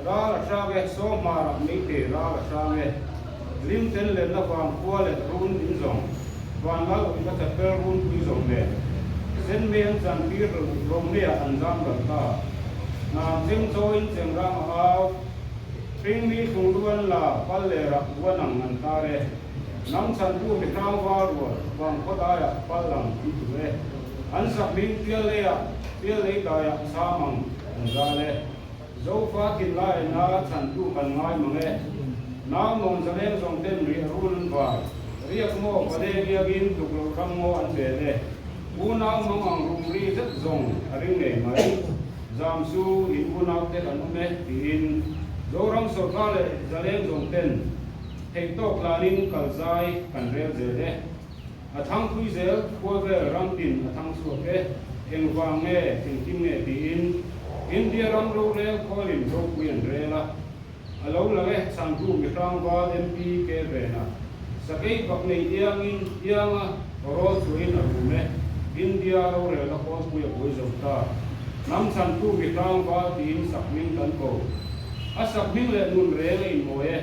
Ral a hrang e, Sawhmar ah Meitei ral a hrang e. Lim tel lenna vang khua leh run min zawng, Vanlal awmna chapel runpui zawng nen. Zen mei an chan tir Romei ah an zam ral ta. Hnam cheng chawiin cheng rang a au, Hringmi thlunglu an la, pal leh rak buan ang an tar e. Nang chhantu mi hrang val rual, vang khaw daiah pal ang an tu e. An sak hming pial leiah, pial lei daiah cham ang an zal e. Zofa thinlaiina chhantu kan ngai mang e. Nau nawn zaleng zawng ten riah run an vai. Riak maw pale biakin tluk loh ram ngaw an bel e. Unau mang ang rum ri zet zawng a ring ngei mai. Zam su in unau te kan awm e tiin Zoram sawrkar leh zaleng zawng ten theihtawk hlanin kal zai kan rel zel e. A thang phui zel, khua vel ram tin a thang chhuak e, engvang nge, engtin nge tiin India ram rorel khawlin ropui an rel a, a lo lang e, chhantu mihrangval MP ke vena sakei bak nei iangin ianga rawl chhuahin a rum e, India rorelna khawlpui a buai zo ta, hnam chhantu mihrangval tiin sakhming kan ko, a sakhming leh nun reng a inmawi e.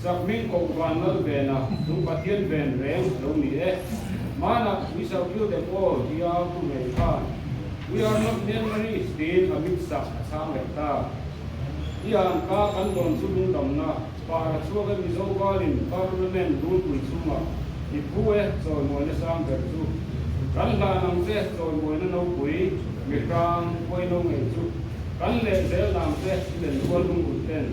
Sakhming koh van lal vena chung Pathian ven reng a lo ni e. Hmanah we shall kill them all ti a tu ngei khan We are not Myanmarese tiin a mit sak a chhang leh ta. I an ka kan dawn chu lungdamna par a chhuak e Mizo valin Parliament runpui chhungah i phu e chawimawina sang ber chu kan hlan ang che chawimawina nopui mihrang huaino ngei chu kan leh zel nang che i len rual lungulh ten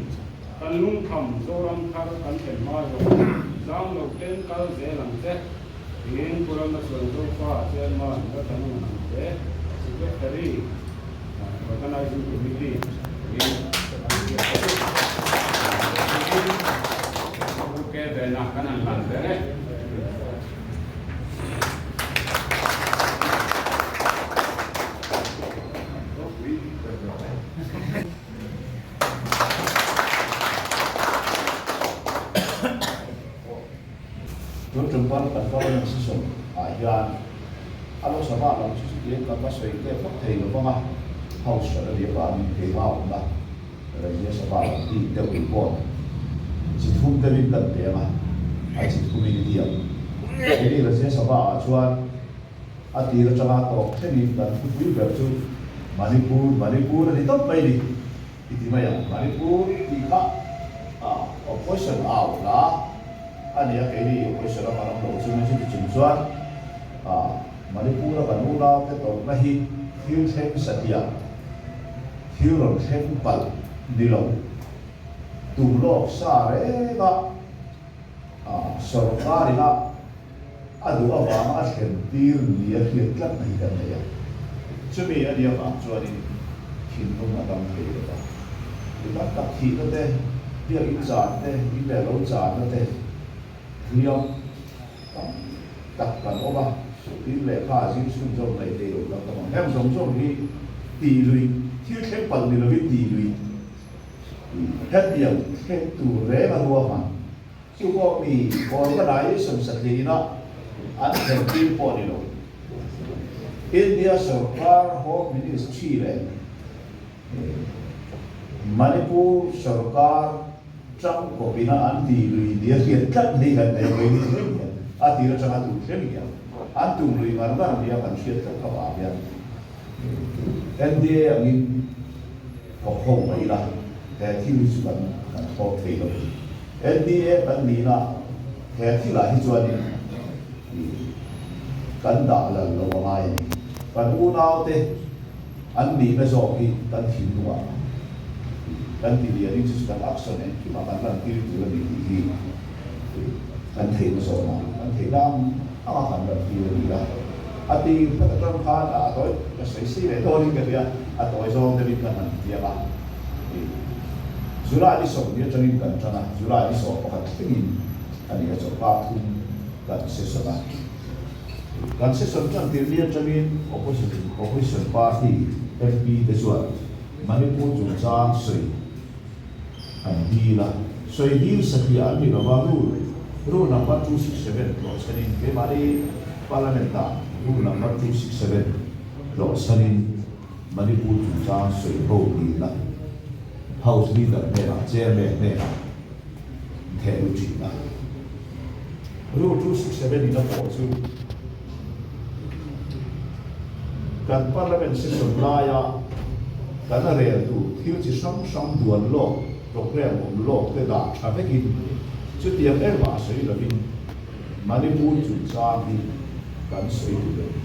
Kan lungkham Zoram thar kan thlen hma zawh zam lo ten kal zel ang che. Tiin Pu Ramnachhuan Zofa Chairman Lalthanawm ang te, Secretary Organizing Committee tiin an ziak a ni. Tiin Pu K Vena kan han hlan ber e. Tun tum pawn kan parliament session ah hian a lo sava lam chu chutiang kan va sawi teh vak thei lo vang a, house hran a nih avangin keimah awmna Rajya Sabha lam bik deuh report chi thum deuhin kan pe ang a, a chi thumin i ti ang. Keini Rajya Sabha ah chuan A tir atanga tawp thlengin kan thupui ber chu Manipur, Manipur a ni tawp mai ni i ti mai ang. Manipur tih kha opposition au hla a ni a, keini opposition a kan awm loh chungin chuti chung chuan Manipur a kan unaute tawrhna hi thil thleng satliah, thil rawn thleng palh ni lo, tum lawk sa renga sorkar ina A duh avanga a thlen tir ni a hriat tlat na hi kan nei a, chumi a nih avang chuanin thinlung a dam thei lo va. Mi tam tak thihna te, biakin chan te, in leh lo channa te hliam tam tak kan awm a, tin lehkha a zir chhunzawm mai thei lo tak tam ang. Heng zawng zawng hi tih lui, thil thleng palh ni lovin tih lui hetiang thleng tur reng a ruahman. Chu pawh mi organization satliahina an thlen tir pawh a ni lo. India sorkar Home Ministry leh Manipur sorkar tangkawpina an ti lui nia hriat tlat ni hian nei mai ni thleng hian a tir atanga tum thleng hian an tum lui ngar ngar nia kan hriat tlat avang hian NDA angin thawk ho mai ila he thil hi chu kan kan thlawp thei lo. NDA kan nihna he thilah hi chuanin kan dah lal lo a ngai a ni. Kan unaute an nihna zawk hi kan thinlungah kan ti lianin chu chu kan action engkimah kan lantir tur a ni tih hi kan theihna zawhna kan theihna ang anga kan lantir a ni a. A ti hlat atang khan a tawi ka sawi si leh dawnin ka hria, a tawi zawng deuhin ka han tiang a. July ni 20 atangin kan tan a, July ni 11 thlengin a ni a, chawlhkar thum kan session a. Kan session tan tir ni atangin opposition opposition party MP te chuan Manipur chungchang sawi an dil a, sawi dil satliah an ni lova, rule rule number 267 tlawhchhanin keimahni parliament ah rule number 267 tlawhchhanin Manipur chungchang sawi ho dilna House leader hnenah chairman hnenah theh lut thin a. Rule 267 in a pawh chu kan parliament session laia kan a rel tur thil chi hrang hrang duan lawk, programme awm lawk te dah tha vekin chutiang engmah sawi lovin Manipur chungchang hi kan sawi tur a ni.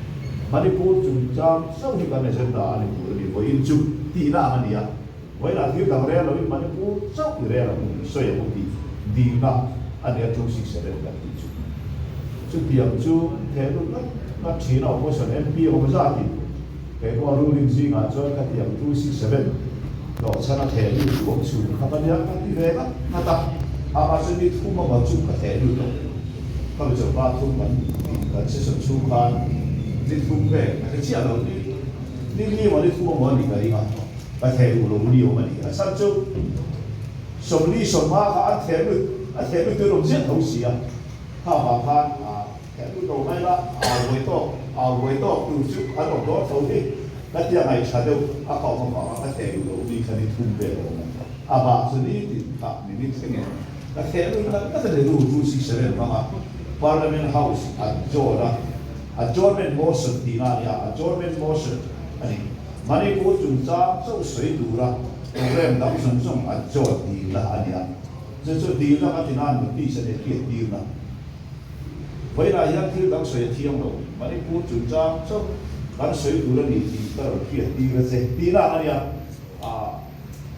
Manipur chungchang chauh hi kan agenda a ni tur a ni. Vawiin chu tihna ang a ni a. Vawiinah thil dang rel loin Manipur chauh i rel ang u, i sawi ang u tih dilna a ni a, 267 kan tih chu. Chutiang chu theh lut ngat ngat thin a, opposition MP awm zatin kei pawh ruling zingah chuan khatiang 267 hlawhchhan a theh lut duh awm chhun kha ka nia ka ti ve ngat ngat a, amah chu ni thum amaw chu ka theh lut lo. Ka mi chawlhka thum kan kan session chhung khan ni thum vel ka hre chiah lo, ni ni li emaw ni thum amaw a nih ka ring a. Ka theh duh lo ni awm a ni. A chhan chu 40 sawmnga kha an theh lut, a theh lut tur awm ziah tho si a. Kha vang khan theh lut lo mai la, au buai tawk, au buai tawk tur chu an awm dawn tho hi. Ka tia ngaihṭha deuh a ka awm avanga ka theh duh lo ni kha ni thum vel a awm a. A bah chu ni tin kha ni ni thleng e. Ka theh lut ngat ngat a ni ru 267 hmanga Parliament House adjourn a, adjournment motion tihna a ni a, adjournment motion a ni. Manipur chungchang chauh sawi tura program dang zawng zawng a zawt dilna a ni a, chu chu dilna ka ti nan notice a ni a hriat tirna. Vawiinah hian thil dang sawi a thiang lo, Manipur chungchang chauh kan sawi tur a ni tih ka rawn hriat tir a che tihna ang a ni a, ah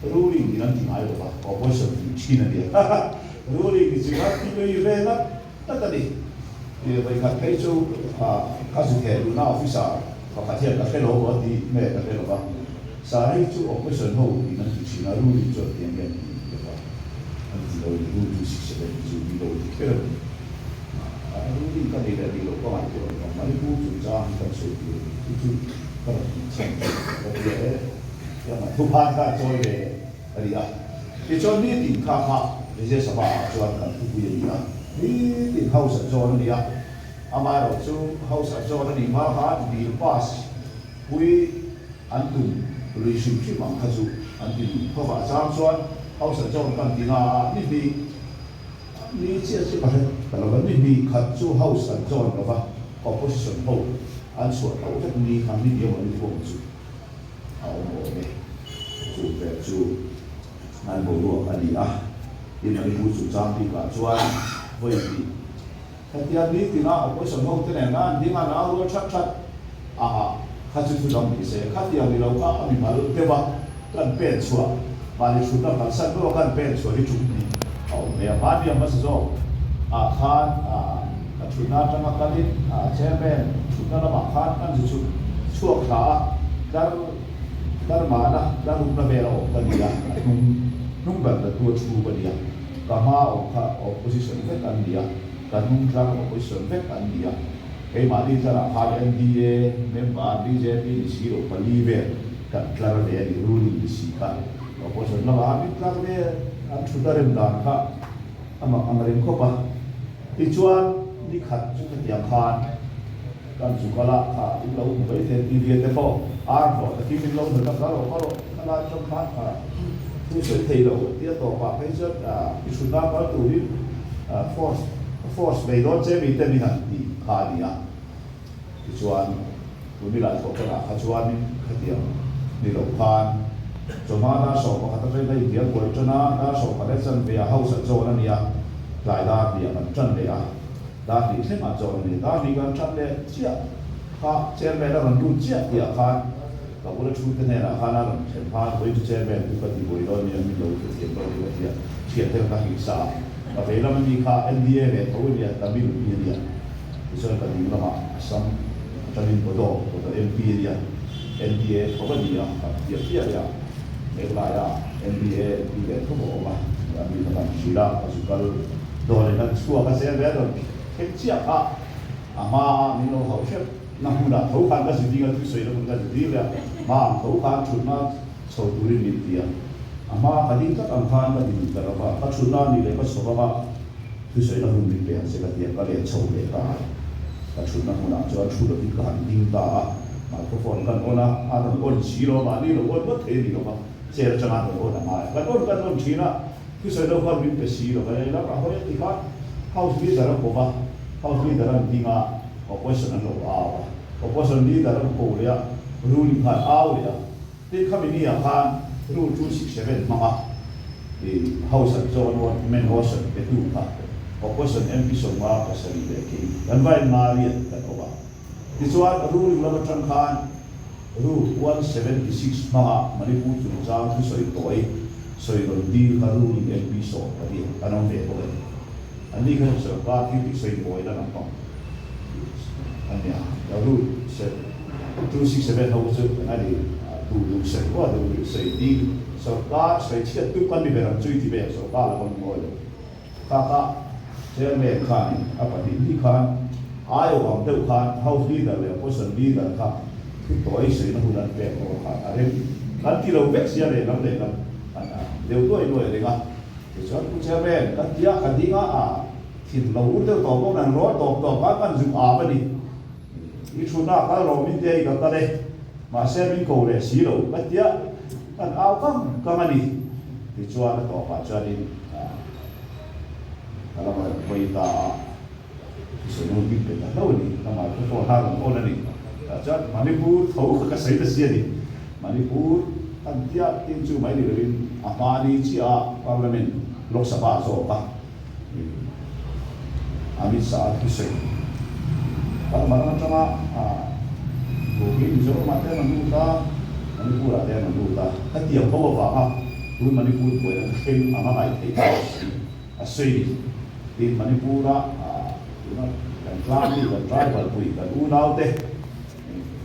ruling in an ti ngai lo va, opposition tih thin a ni a, ruling ni chu kan ti lui ve ngat ngat a ni. Vawikhat phei chu ka zu theh luhna officer pakhat hian ka hre lo a ti nge ka hre lo va, Sari chu opposition ho in an ti thin a, ruling chuan tiang hian ti ti lo va, an ti lo ni, rule 267 hi chu ni lo ti kher a ni. Ruling ka nei leh ni lo ka ngaihtuah lo va, Manipur chungchang hi kan sawi tur a ni, chu chu ka rawn tih chhan chu ka tia e, tiang a thuphan kha a chawi ve a ni a. Tichuan nitin kha kha Vijay Sabha ah chuan kan thupui a ni a, nitin House adjourn a ni a, amaherawh chu House adjourn a nih hma khan bill pass pui an tum lui hrim hrim ang kha chu an ti lui khawp a, a chang chuan House adjourn kan ti na a, ni hnih ni chiah chiah ka hre ta lo va, ni hnih khat chu House adjourn lo va, opposition ho an chhuah tho vek ni khan ni diam an ni thawm chu. A awm awm e. Chu ber chu an boruak a ni a, tin Manipur chungchang bikah chuan vawi hnih khatia nitina opposition ho te nen an ding a, nau rual that that aha kha chu thu dang ni se, khatiang ni lo kha a mimal deuh a, kan pen chhuah mahni thutna kalsan deuh a kan pen chhuah hi tum hnih a awm mai a, mahni a hmasa zawk ah khan a thutna atanga kalin chairman thutna lamah khan kan zu chhuk chhuak thla a, tlar tlar mahna tlar rukna vel a awm ka ni a, a hnung hnung ber la tu a thu ka ni a, ka hma awm kha opposition vek an ni a, ka hnung tlar opposition vek an ni a, keimahni tlarah khan NDA member bjp ni si lo pali vel kan tlar ve a ni, ruling ni si kha opposition lamah min tlar ve an thutna rem dan kha a mak ang reng khawp a, tichuan ni khat chu khatiang khan kan zu kal a, kha in lo hmu mai thei TV te pawh ar hlawh takin min lo hmu ta kal rawh kal rawh ka lai atang khan kha thu sawi thei lo tia tawpah phei chuan i thutna kal turin force force nei dawn che mi te min han tih kha a ni a. Tichuan, tuni lah thawh takah kha chuanin khatiang ni loh khan chawhma dar 11 atangin a inhnial buai tan a, dar 11 chan ve a house a zawn a nia, tlai dar hnih ah kan tan leh a, dar hnih thleng ah zawn a ni. Dar hnih kan tan leh chiah kha chairman a rawn lut chiah tih ah khan ka bula thu te hnenah khan a rawn thlen khan vawi chu chairman chu ka ti buai dawn nia min lo hrethiam dawn nia ka ti a, thiante ka hrilh sa a, ka vei lam a ni kha NDA ve tho a nia, Tamil mi a nia. Tichuan ka ding lamah Assam atangin Bodo, Bodo MP a nia, NDA tho a ni a, ka ti piah piah leh a. Hetlai ah MBA ti leh tho a awm a, an mi kha kan hrilh a, ka zu kal dawn in an chhuak a zel ve a rawn thleng chiah kha a hma a min lo hauh hrep na hmun ah tho khan ka zu ding a thusawi na hmun ka zu dil leh a hma ang tho khan thutna chho turin min ti a, a hma ka ding tlat ang khan ka din ta lo va, ka thutna a nih leh ka chho vang a thusawi na hun min pe ang che ka ti a, ka leh chho leh ta a, ka thutna hmunah chuan thu lovin ka han ding ta a, microphone kan on a, a rawn on si lo a, mahni lo on ngawt thei a ni lo va, chair atanga rawn on a ngai a, kan on kan on thin a, thusawi lo khan min pe si lo va, lehlam a hawi a ti khan house leader a ko va, house leader an ding a, opposition an lo au a, opposition leader an ko leh a, ruling khan au leh a. Tin, khami ni ah khan Rule 267 hmanga i House an zawh a men motion pe tu kha Opposition MP 57 leh kei kan va in Marian kan awm a. Tichuan, ruling lam atang khan Rule 176 hmanga Manipur chungchang thusawi tawi sawi rawn dil kha ruling MP 14 an awm ve bawk a ni. Anni kha chu sorkar thil tih sawi mawina lampang a nia. Rule 267 ho chu a ni duh duh sawi pawh a duh duh sawi ding sorkar sawi chhiat tuk kan ni ber ang chu i ti ve ang sorkar la kan ngawi lo. Kha kha chairman khanin a pahnih hnih khan aiawh ang deuh khan house leader leh opposition leader kha thu tawi sawina hun an pek pawh khan a rem kan ti lo vek sia lehlam lehlam an deuh nuai nuai reng a. Tichuan Pu Chairman, ka tia ka ding a, a thin lo ur deuh tawh bawk nan rawl tawp tawp a kan zuk ap a ni. I thutna a kal rawh min tia i ka kal e, mahse min ko leh si lo ka tia kan au kang kang a ni. Tichuan a tawpah chuanin ka lam a rawn hawi ta a, thusawi hun min pe ta hlauh a ni, ka microphone a rawn on a ni. Tah chuan Manipur tho kha ka sawi ta si a ni. Manipur kan tia tin chu mai ni lovin a hmani chiah a Parliament Lok Sabha zawk a Amit Shah a thusawi Parliament atanga Gopi Mizoram ah te an rawn lut a, Manipur ah te an rawn lut a, hetiang ho avanga tun Manipur buaina kha thleng anga ngaih theih ta a sawi ni. Tin Manipur a tuna kan tlangmi kan tribal pui kan unau te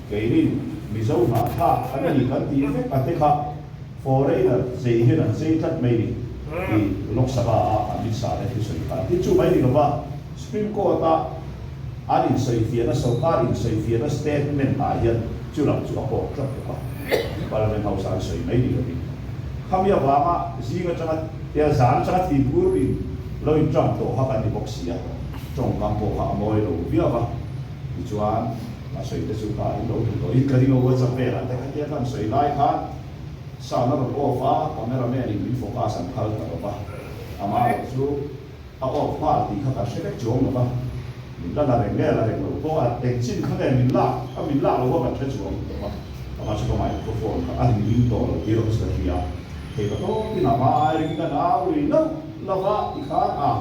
Keinin Mizo hnahthlak an ni kan tih vek a te kha foreigner chei hian an chei tlat mai ni tih Lok Sabha a Amit Shah te thusawi kha tin chu mai ni lova Supreme Court a an insawifiahna sorkar insawifiahna statement ah hian chu lam chu a kawk tlat bawk a Parliament House a an sawi mai ni lovin khami avanga zing atanga tia zan atanga thinur in lo inṭam tawh kha kan ni bawk si a tawngkam pawh kha a mawi lo viau a. Tichuan, a sawi te chu ka in lo hmu tawh in ka ring a WhatsApp velah te khatia kan sawi lai khan sound a rawn off a, camera man in min focus an phal ta lo va, amah erawh chu a off nghal tih kha kan hre vek chuang lo va, min la la reng nge la reng lo pawh a eng chin kha nge min lak a min lak lo a kan hre chuang lo va, amah chu ka microphone kha a ring ring tawh lo tih erawh chu ka hria, thei ka tawpin a hma ai ring kan au ri lauh lauh a tikhan a.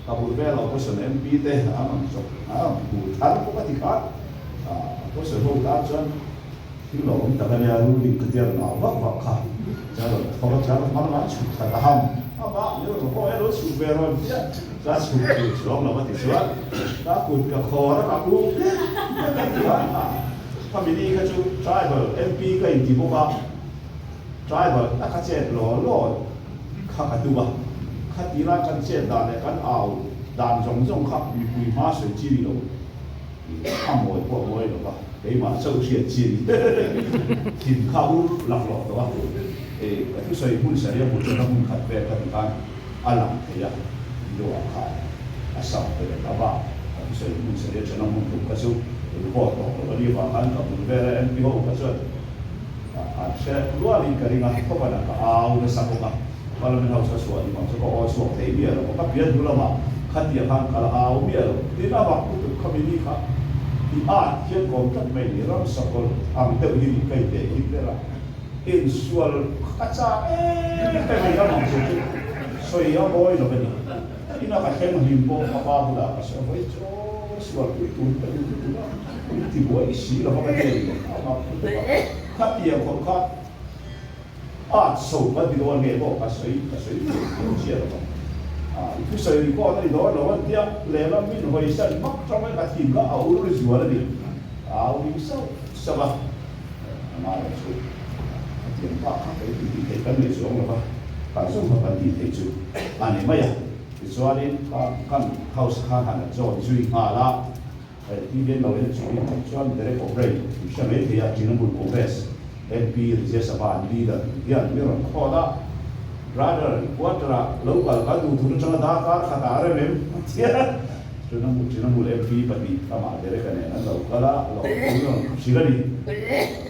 Ka bul vel opposition MP te an rawn chawp a rawn phur thar bawk a ti kha opposition ho tan chuan thil lo awm tak a nia ruling kha tia rawn au vak vak kha chuan rawn thawk a chuan hmang an chhuk that a ham amah min rawn haw e lo chhuk ve rawn tia chuan chhuk tur chuang lo a ti chuan ka kut ka khawr a ka kung hle a ti kha khami ni kha chu tribal MP ka inti bawk a tribal taka chet law law kha ka tum a, khati lai kan chet dan leh kan au dan zawng zawng kha mipui hma sawi chi ni lo a mawi pawh a mawi lo va, keimah chauh hriat chi a ni thin kha ur laklawh tawh a, ka thusawi hmun saria hmu chuan a hmun khat vel ka ti khan a lang thei a, video ah khan a sam te leh ka bak ka thusawi hmun saria chuan a hmun thum kha chu record tawh lo a ni vang khan ka bul vel a MP ho kha chuan An hre rualin ka ring a, khawpanah ka au nasa bawk a, Parliament House ka chhuah ni bang chu ka aw chhuak thei miah lo, ka pian hnu lamah khatiang khan ka la au miah lo, tin a bak lutuk khami ni kha i at hian kawm tlat mai ni, ramsa kawlh ang deuh hi ni ka inteh him ber a, insual ka chak em em a ni, ram ang chu chu sawi a mawi lo a ni, ina ka thleng hlim pawh ka pa bulah ka sawi a, vawi chaw sual pui tur ka duh lutuk a. In ti buai si lo va ka ti a mak lutuk a, khatiang khawp kha at so ka ti dawn nge pawh ka sawi ka sawi duh lo chiah lo va, i thusawi record a ni dawn lo an tia lehlam min hawi san mak tang a ka thin kha a ur zual a ni, a au ring sauh sauh a, amah erawh chu khatiang bak kha ka inti thei ka. kan nei chuang lo va, kan zawng kha kan tih theih chu a ni mai a. Tichuanin kan House khan han adjourn zui nghal a, TVN lo en chu in chuan Derek O'Brien in hre mai thei a, Trinamool Congress MP Rajya Sabha an leader hian mi rawn khawt a, Brother, quarter ah lo kal kan duh tur atanga darkar khatah a rem em? a ti a, Trinamool Trinamool MP pahnih amah Derek-a nen an lo kal a, lo min rawn hrilh a ni.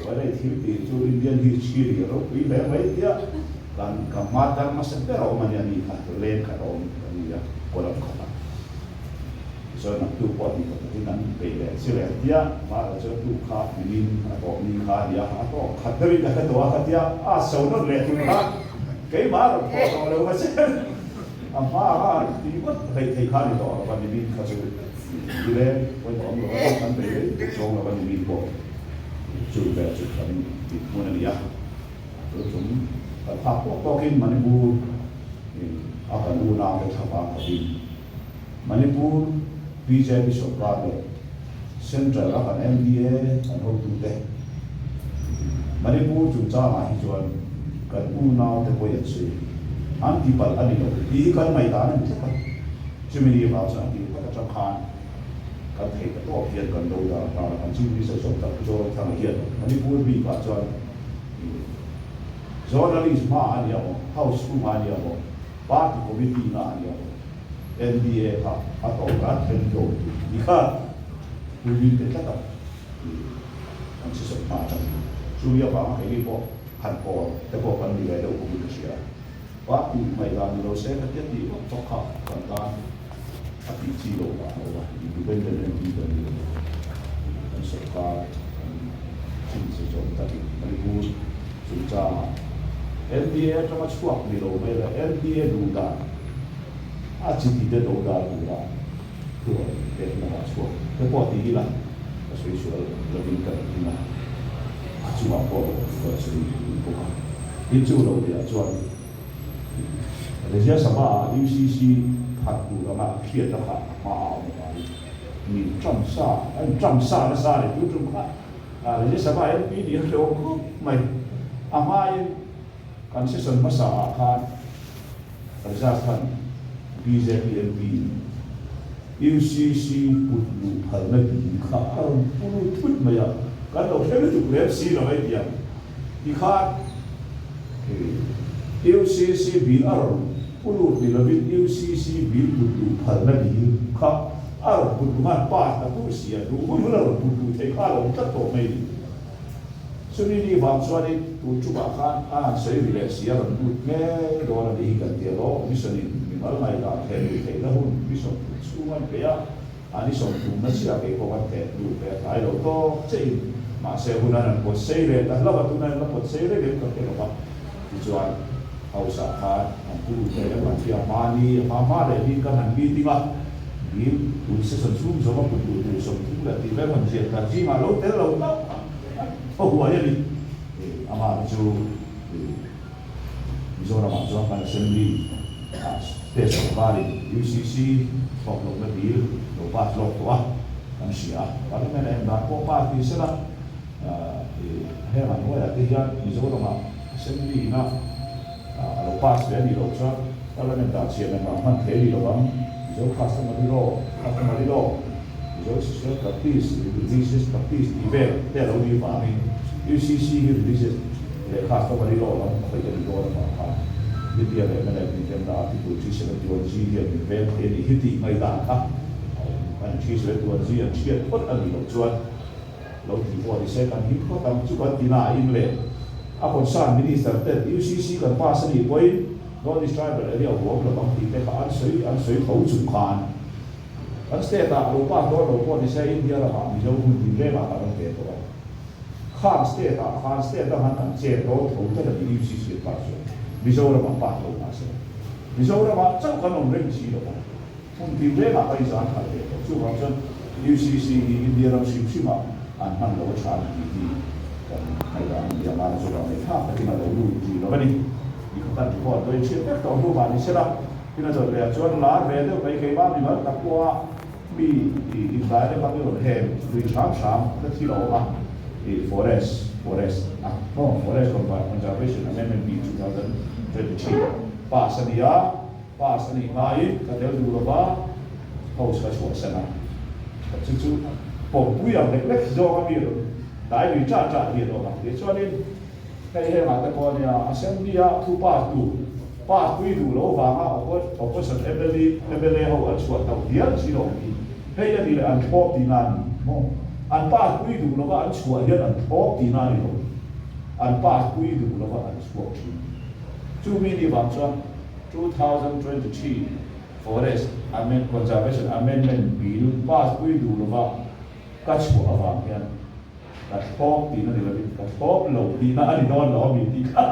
Vawilei thil tih chu Indian history a ropui hle mai tia kan ka hma tar hmasa ber a awm a nia ni kha leng khat a awm a ni a, column khatah. Tichuan naktuk pawh tih tak takin an peih leh chi leh tia mahla chuan tuk kha mimin a tawh ni kha a nia, a tawh khat deuhin ka hre tawh a ka tia a so nawt leh tur kha keimah a rawn thawh tawh lo va chen a hma anga an ti ngawt hleih thei kha a ni tawh lo va nimin kha chu ni le pawimawh awm lo va kan bei rei tuk zawng lo va nimin pawh chu vel chu kan tih hmun a ni a, chu chung kan phak tawk tawkin Manipur a kan unau te thlavang khawpin Manipur bjp sorkar leh Central a kan NDA kan hotute Manipur chungchangah hi chuan kan unaute pawi an sawi an ti palh a ni lo tih hi kan ngaihdan a ni tlat a, chumi ni vang chuan a tir tak atang khan kan thei ta tawp hian kan do dan a kan Chief Minister zawk tak Zoramthanga hian Manipur bikah chuan Journalist hma a ni amaw, House chhungah a ni amaw, Party Committee na a ni amaw, NDA kha a tawp ran then hlawm tur ni kha puiin pe tlat a ni an si sawi hma atang in. Chumi avanga keini pawh han pawl te pawh kan ni ve deuh bawkin ka hria. Party ngaihdan ni lo se ka tia tih vak vak kha kan tan a tih chi lo vang lo va, independent MP kan ni lo va, kan sorkar kan chhinchhe zawm takin Manipur chungchangah NDA atanga chhuak ni lo mai la NDA duh dan A chi ti te do dan tura thuan pek lamah chhuak te pawh ti ila ka sawi sual lovin ka ring a, a chungah pawh lo ka sawi duh bawk a. Tin chu lo leh ah chuan Rajya Sabha ah UCC phat tur anga hriatna kha a hma a awm avangin min ṭam sa, a in ṭam sa nasa a ni tun ṭum kha Rajya Sabha MP nih a hrehawm khawp mai. A hmain kan session hmasa ah khan Rajasthan bjp MP UCC kut luh phalna dil kha a rawn pu lut thut mai a, kan lo hre lutuk lem si lo hei tiang tikhan UCC bill a rawn pu lut ni lovin UCC bill kut luh phalna dil kha a rawn put luh khan pass na tur si a, duh hun hun a rawn put luh theih kha a lo awm tlat tawh mai ni. Chumi ni vang chuanin tun chungah khan a han sawi ri leh si a rawn lut ngei dawn a nih hi kan ti a lawm. Mission-in mimal ngaihdan theh luh theihna hun mi 30 chhung an pe a, a ni 30 na chiah kei pawh kan theh luh ve a tlai lo tawk chiahin mahse hun an han pawt sei leh ta hlauh a, tuna in la pawt sei reng em ka hre lo va. Tichuan House-ah khan an pu lut leh em an ti a, hmani a hma hma leh hi kan han meeting a, bill tun session chhung zawng a put duh tur 30 leh tih vel han ziak dan zingah lo tel lo hlauh a, an thaw huai a ni. Amah te chu Mizoramah chuan kan Assembly ah state sorkarin UCC thlawp lohna bill lo pass lawk tawh a, kan hria a, Parliament ah engdan pawh pass ni sela, Heng an hnuaiah te hian Mizoramah Assembly ina a lo pass ve a nih loh chuan Parliament ah chhiah member hman thei a ni lo ang. Mizo Customary Law, Customary Law, Mizo Social Practice, Religious Practice tih vel te a lo nih vangin UCC hi Religious leh Customary Law lam khawih a ni dawn avang khan India leh mnf inremna Article 371G hian min veng thei a nih hi tih ngaihdan kha a awm a ni. 371G an hriat phawt a nih loh chuan Lo ti pawh ni se kan him phawt ang chu kan ti na in le. A concern minister ten UCC kan pass a nih pawhin North East Tribal Area huam lo ang tih te kha an sawi an sawi tho chung khan kan state ah lo pass dawn lo pawh ni se India ramah Mizo hun din reng ah kan awm ve tawh a. Khang state ah khan state dang han kan chet dawn tho tlat a ni UCC an pass chuan Mizoram ah pass lo mahse Mizoram ah chauh kan awm reng si lo a. Hmun tin rengah ka inzan khalh ve tawh. Chuvang chuan UCC hi India ram hrim hrimah an hman lo a tha a ni tih hi kan ngaihdan a ni a, mahni chuvang leh thlak takin a lo lut tih lo a ni. Ni kha kan record dawn chhiat vek tawh hnu vah ni sela, tin a zawt leh ah chuan lar ve deuh mai keimah mimal tak pawha mi indai reng ang i rawn hem lui hram hram ka thil a awm a, i forest. Forest Act maw Forest Conservation Amendment Bill 2023 pass a ni a, pass a nih hmain ka tel duh lova House ka chhuahsan a, chu chu pawmpui ang lek lek zawng a mi rawn dai lui ṭah ṭah hi an awm a, tichuanin hei hengah te pawh ania Assembly a thu pass duh pass pui duh lo vanga Opposition mla ho an chhuah tauh dial si lo hi hei a nih leh an thlawp tihna a ni maw? An pass pui duh lova an chhuah hian an thlawp tihna a ni lo, an pass pui duh lova an chhuak thin. Chumi ni vang chuan 2023 Forest Conservation Amendment Bill pass pui duh lova ka chhuah avang hian ka thlawp tihna ni lovin ka thlawp lo tihna a ni dawn lo a mi tih kha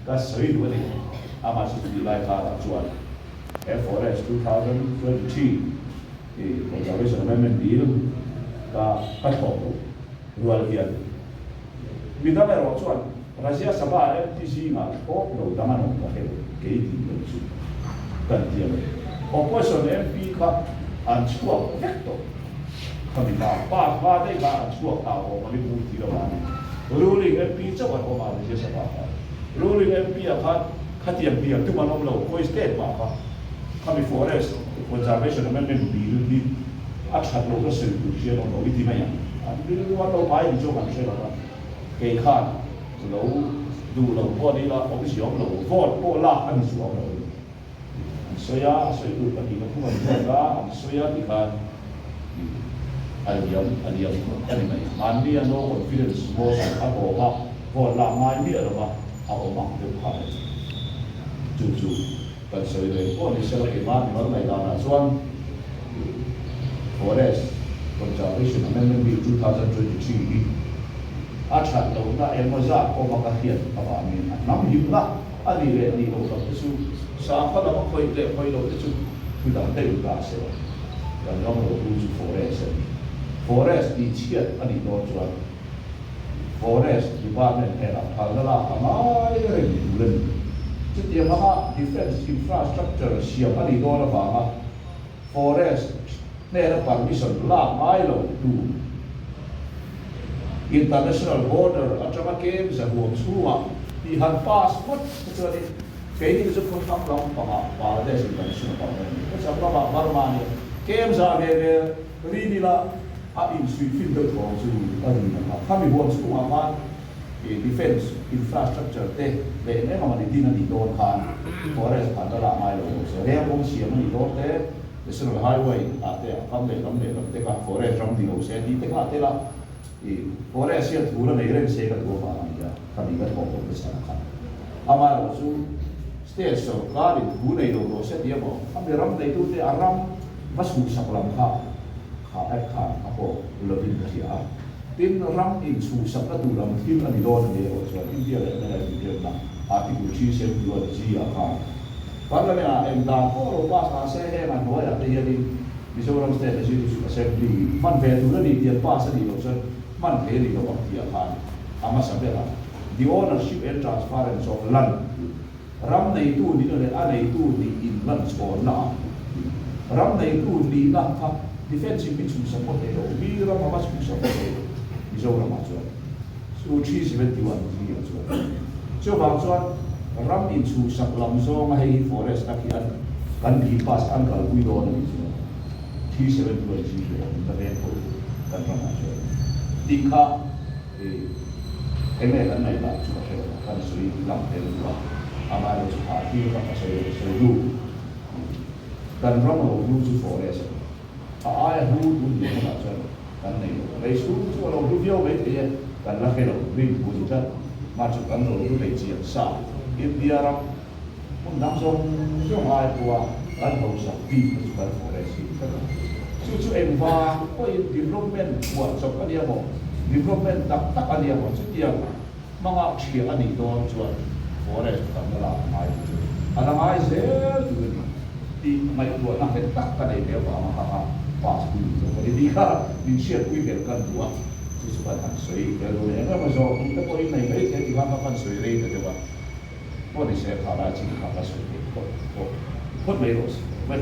ka sawi duh a ni. Amah chu chutih lai karah chuan he Forest 2023 Conservation Amendment Bill ka ka thlawp lo rual hian midang erawh chuan Rajya Sabha MP zingah thlawp lo dang an awm ka hre lo, kei tih lo chu kan ti a lo. Opposition MP kha an chhuak vek tawh. Khami pa pa hma daih kha an chhuak ta awm ang i pu ti lo a ni. Ruling MP chauh an awm a Rajya Sabha khan. Ruling MP ah khan khatiang hniam tum an awm lo, khawi state mah kha. Khami Forest Conservation Amendment Bill hi a that lohna sawi tur hi an awm lo i ti mai ang. An rilru an lo pai ni chu kan hre lo va. Kei khan lo duh lo pawh ni ila awmzia awm lo, vote pawh lak a ni chu awm lo. An sawi a, a sawi tur pahnih ka thum an vote a, an sawi a tikhan a liam a liam a ni mai. Mahni a no confidence motion a tawp a, vote lak ngai miah lova a awm ang deuh kha a ni. Chu chu kan sawi reng pawh ni sela keimah mimal ngaihdanah chuan Forest Conservation Amendment Bill 2023 hi a that lohna emaw zat awma ka hriat avangin a hnam himna a nih leh nih loh lam te chu sakhaw lam a khawih leh khawih loh te chu thu dang daih ta se kan ram lo tu chu forest a ni. Forest tih chhiat a nih dawn chuan Forest Department hnenah phalna lak a ngai reng tur a ni. Chutiang anga Defence Infrastructure siam a nih dawn avanga Forest hnena permission lak ngai lo tur International Border atanga kem zahuam chhungah tih han pass ngawt te chuanin keini chu khawthlang lam pangah Bangladesh International Border a ni. Khawchhak lamah Burma nia kem za ve ve rin ila a insuih fin deuh thawng chu a rin ang a. Khami huam chhungah khan Defence Infrastructure te leh eng emaw ni din a nih dawn khan Forest khan la lah ngai lo lo se. Rel kawng siam a nih dawn te, National Highway ah te a kam leh lam leh lam te kha Forest ram ni lo se tih te kha a tel a. Forest hian thu la nei reng se ka duh avang a ni a, khami ka thawk lo te chhan kha. Amaherawhchu State sawrkarin thu nei lo rawh se tih emaw, khami ram neitute a ram va chhuhsak lam kha kha app khan a pawh lovin ka hria a. Tin, ram inchhuhsakna tur ang thil a ni dawn a ni erawh chuan India leh America inremna Article 371 G ah khan Parliament ah eng dan pawh lo pass mah se heng a hnuaiah te hianin Mizoram State Legislative Assembly hman ve tur a ni tih an pass a nih loh chuan hman thei a ni lo ang tih ah khan a hmasa berah The ownership and transference of land Ram neitu nihna leh a neitu nih inlanchhawnna ah ram neitu nihna kha defence in min chhungsak pawh thei lo, mi ram ava chhungsak pawh thei lo Mizoram ah chuan chu 371 G ah chuan chuvang chuan ram inchhungsak lam zawnga hei hi forest tak hi an kan bill pass an kalpui dawn a nih chuan 371 G hi a awm ta vek tho kan ram ah chuan tih kha Enge kan ngaih dan chu ka hre lo, kan sawi lang tel duh a, amaherawh chu kha thil kha ka sawi lo, sawi duh. Kan ram lo hlu chu forest a ni. A aia hlu tun hnu hunah chuan kan nei lo. Lei chhung chu a lo hlu viau mai thei e, kan la hre lo, rin thu ni tlat. Mah chu kan lo hlu nei chiang sa, India ram hmun dang zawng zawng ai pawha kan hausak bik kha chu kan forest hi ni tlat a. Chu chu engvang pawhin development buah chawp a nia maw, development tak tak a nia maw, chutiang hmanga thiah a nih dawn chuan forest kan la lak ngai chu chu a la ngai zel tur a ni tih ngaihtuahna nghet tak ka nei ve avanga kha kha pass pui duh zawk a ni tih kha min hriatpui vel kan duh a, chu chu kan han sawi tel dawn eng emaw zawk tih te pawhin nei mai thei tih khan ka han sawi rei ta deuh a. Pawh ni se kha lai chin kha ka sawi theih phawt phawt phawt mai rawh si lo mai.